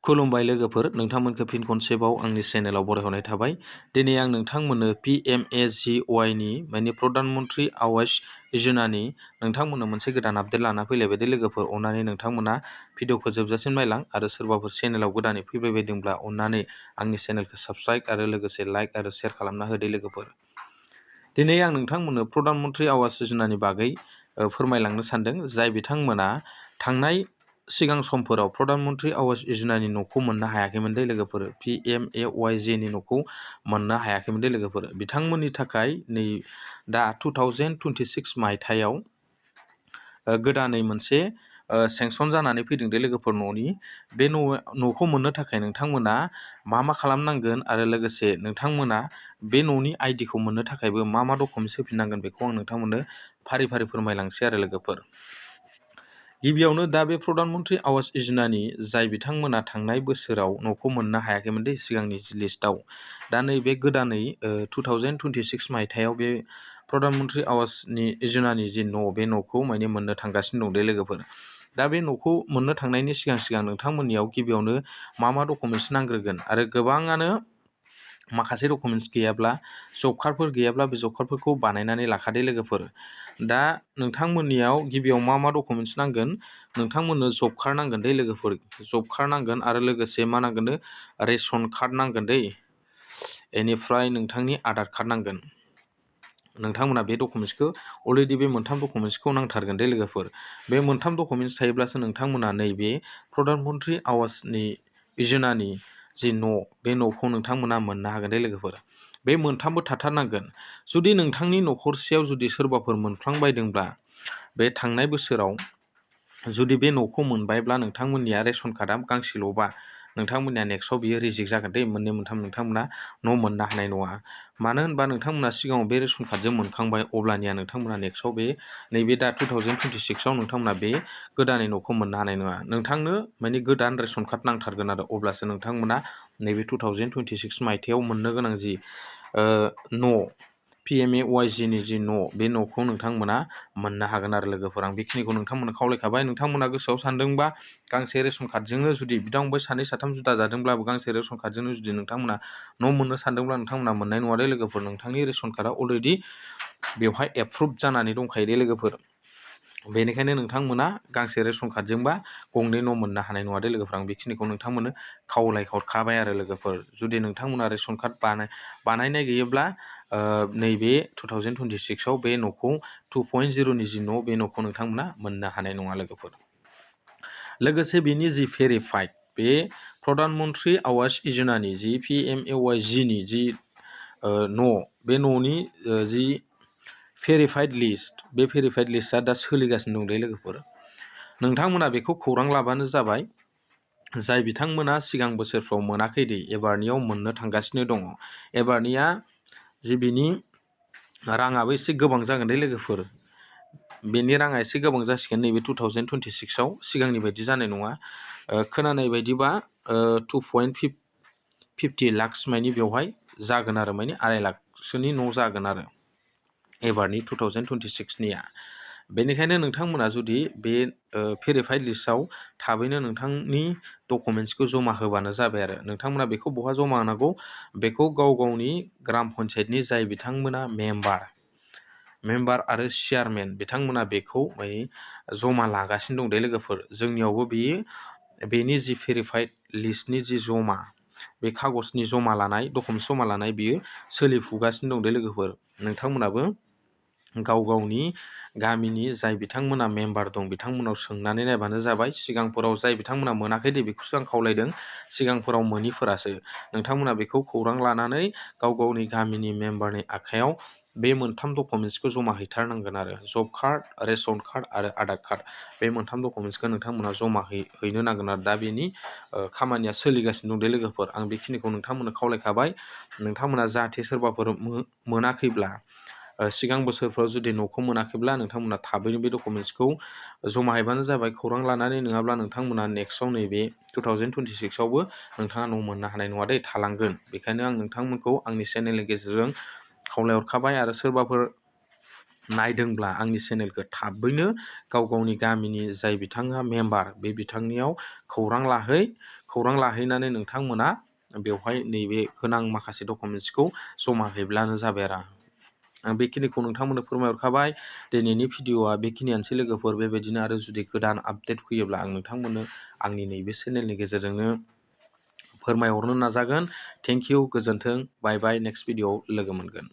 खुलुमबाय लोगोफोर, नोंथांमोनखौ फिन खनसेबाव आंनि चेनेलाव बरायहरनाय थाबाय। दिनै आं नोंथांमोननो PMAGY माने प्रधान मन्त्रि आवास योजनानि नोंथांमोननो मोनसे गोदान आपडेट लाना फैलायबाय दे लोगोफोर। अननानै नोंथांमोना भिडिअखौ जोबजासिम नायलां आरो सोरबाफोर चेनेलाव गोदानै फैबाय बायदोंब्ला अननानै आंनि चेनेलखौ साबस्क्राइब आरो लोगोसे लाइक आरो शेयार खालामना होदो लोगोफोर। दिनै आं नोंथांमोननो प्रधान मन्त्रि आवास योजनानि बागै फोरमायलांनो सानदों। जाय बिथांमोना थांनाय सिगां समफोराव प्रधान मन्त्रि आवास योजनानि न'खौ मोननो हायाखैमोन दे लोगोफोर, PMAYGनि न'खौ मोननो हायाखैमोन दे लोगोफोर। बिथांमोननि थाखाय नै दा 2026 मायथाइयाव गोदानै मोनसे सेंसन जानानै फैदों दे लोगोफोर न'नि। बे न'खौ मोननो थाखाय नोंथांमोना मा खालामनांगोन आरो लोगोसे नोंथांमोना बे न'नि आइडिखौ मोननो थाखायबो मा डकुमेन्ट्स होफिननांगोन बेखौ आं नोंथांमोननो फारि फारि फोरमायलांसै आरो लोगोफोर। गिबियावनो दा बे प्रधान मन्त्रि आवास योजनानि जाय बिथांमोना थांनाय बोसोराव न'खौ मोननो हायाखैमोन दे सिगांनि लिस्टआव, दा नैबे गोदानै 2026 मायथाइयाव बे प्रधान मन्त्रि आवासनि योजनानि जि न' बे न'खौ माने मोननो थांगासिनो दं दे लोगोफोर। दा बे न'खौ मोननो थांनायनि सिगां नोंथांमोननियाव गिबियावनो मा डकुमेन्ट्स नांग्रोगोन आरो गोबाङानो माखासे डकुमेन्ट्स गैयाब्ला, जब कार्डफोर गैयाब्ला बे जब कार्डफोरखौ बानायनानै लाखादे लोगोफोर। दा नोंथांमोननियाव गिबियाव मा डकुमेन्ट्स नांगोन, नोंथांमोननो जब कार्ड नांगोन दे लोगोफोर, जब कार्ड नांगोन आरो लोगोसे मा नांगोन, रेशन कार्ड नांगोन दै, बेनिफ्राय नोंथांनि आधार कार्ड नांगोन। नोंथांमोना बे डकुमेन्ट्सखौ अलरेडि बे मोनथाम डकुमेन्ट्सखौ नांथारगोन दे लोगोफोर। बे मोनथाम डकुमेन्ट्स थायोब्लासो नोंथांमोना नैबे प्रधान मन्त्रि आवासनि योजनानि जि न' बे न'खौ नोंथांमोना मोननो हागोन दे लोगोफोर। बे मोनथामबो थाथारनांगोन। जुदि नोंथांनि न'खरसेयाव जुदि सोरबाफोर मोनफ्लांबायदोंब्ला बे थांनाय बोसोराव जुदि बे न'खौ मोनबायब्ला नोंथांमोननिया रेशन कार्डआ गांसेल'बा नोंथांमोननिया नेक्स्टआव बियो रिजेक्ट जागोन दे, मोननै मोनथाम नोंथांमोना न' मोननो हानाय नङा। मानो होनबा नोंथांमोना सिगाङाव बे रेशन कार्डजों मोनखांबाय, अब्लानिया नोंथांमोना नेक्स्टआव बे नैबे दा 2026आव नोंथांमोना बे गोदानै न'खौ मोननो हानाय नङा। नोंथांनो माने गोदान रेशन कार्ड नांथारगोन आरो अब्लासो नोंथांमोना नैबे 2026 मायथाइयाव मोननो गोनां जि न' PMAYGनि जि न' बे न'खौ नोंथांमोना मोननो हागोन आरो लोगोफोर। आं बेखिनिखौ नोंथांमोननो खावलायखाबाय। नोंथांमोना गोसोआव सानदोंबा गांसे रेशन कार्डजोंनो जुदि बिदा फंबाय सानै साथाम जुदा जादोंब्लाबो गांसे रेशन कार्डजोंनो जुदि नोंथांमोना न' मोननो सानदोंब्ला नोंथांमोना मोननाय नङा दे लोगोफोर। नोंथांनि रेशन कार्डआ अलरेडि बेवहाय एप्रुभ जानानै दंखायो दे लोगोफोर। बेनिखायनो नोंथांमोना गांसे रेशन कार्डजोंबा गंनै न' मोननो हानाय नङा दे लोगोफोर। आं बेखिनिखौ नोंथांमोननो खावलायहरखाबाय आरो लोगोफोर। जुदि नोंथांमोना रेशन कार्ड बानायनाय गैयोब्ला नैबे 2026आव बे न'खौ 2.0नि जि न' बे न'खौ नोंथांमोना मोननो हानाय नङा लोगोफोर। लोगोसे बेनि जि भेरिफाइड बे प्रधान मन्त्रि आवास योजनानि जि PMAYGनि जि न' बे न'नि जि भेरिफाइड लिस्ट, बे भेरिफाइड लिस्टआ दा सोलिगासिनो दं दे लोगोफोर। नोंथांमोना बेखौ खौरां लाबानो जाबाय। जाय बिथांमोना सिगां बोसोरफ्राव मोनाखै दे एबारनियाव मोननो थांगासिनो दङ। एबारनिया जि बिनि राङाबो एसे गोबां जागोन दे लोगोफोर। बेनि राङा एसे गोबां जासिगोन नैबे 2026आव, सिगांनि बायदि जानाय नङा। खोनानाय बायदिबा 2.50 लाख मानि बेवहाय जागोन आरो, माने 2.5 लाखसोनि न' जागोन आरो एबारनि 2026निया। बेनिखायनो नोंथांमोना जुदि बे भेरिफाइड लिस्टआव थाबैनो नोंथांनि डकुमेन्ट्सखौ जमा होबानो जाबाय आरो। नोंथांमोना बेखौ बहा जमा होनांगौ, बेखौ गाव गावनि ग्राम पन्सायतनि जाय बिथांमोना मेम्बार आरो चेयारमेन बिथांमोना बेखौ माने जमा लागासिनो दं दे लोगोफोर। जोंनियावबो बेनि जि भेरिफाइड लिस्टनि जि जमा, बे कागजनि जमा लानाय, डकुमेन्ट्स जमा लानाय बियो सोलिफुगासिनो दं दे लोगोफोर। नोंथांमोनाबो गाव गावनि गामिनि जाय बिथांमोना मेम्बार दं बिथांमोनाव सोंनानै नायबानो जाबाय। सिगांफोराव जाय बिथांमोना मोनाखै दे बेखौसो आं खावलायदों, सिगांफोराव मोनिफोरासो नोंथांमोना बेखौ खौरां लानानै गाव गावनि गामिनि मेम्बारनि आखायाव बे मोनथाम डकुमेन्ट्सखौ जमा हैथारनांगोन आरो। जब कार्ड, रेशन कार्ड आरो आधार कार्ड, बे मोनथाम डकुमेन्ट्सखौ नोंथांमोना जमा हैनो नांगोन आरो। दा बेनि खामानिया सोलिगासिनो दं दे लोगोफोर। आं बेखिनिखौ नोंथांमोननो खावलायखाबाय। नोंथांमोना जाहाथे सोरबाफोर मोनाखैब्ला, सिगां बोसोरफ्राव जुदि न'खौ मोनाखैब्ला नोंथांमोना थाबैनो बे डकुमेन्ट्सखौ जमा हैबानो जाबाय खौरां लानानै। नङाब्ला नोंथांमोना नेक्स्टआव नैबे 2026आवबो नोंथाङा न' मोननो हानाय नङा दे, थालांगोन। बेखायनो आं नोंथांमोनखौ आंनि चेनेलनि गेजेरजों खावलायहरखाबाय। आरो सोरबाफोर नायदोंब्ला आंनि चेनेलखौ थाबैनो गाव गावनि गामिनि जाय बिथाङा मेम्बार बे बिथांनियाव खौरां लाहैनानै नोंथांमोना बेवहाय नैबे गोनां माखासे डकुमेन्टसखौ जमा हैब्लानो जाबाय आरो आं बेखिनिखौ नोंथांमोननो फोरमायहरखाबाय। दिनैनि भिडिअ'आ बेखिनियानोसै लोगोफोर। बेबायदिनो आरो जुदि गोदान आपडेट फैयोब्ला आं नोंथांमोननो आंनि नैबे चेनेलनि गेजेरजोंनो फोरमायहरनो नाजागोन। थेंक इउ, गोजोन्थों, बाय बाय, नेक्स्ट भिडिअ'आव लोगो मोनगोन।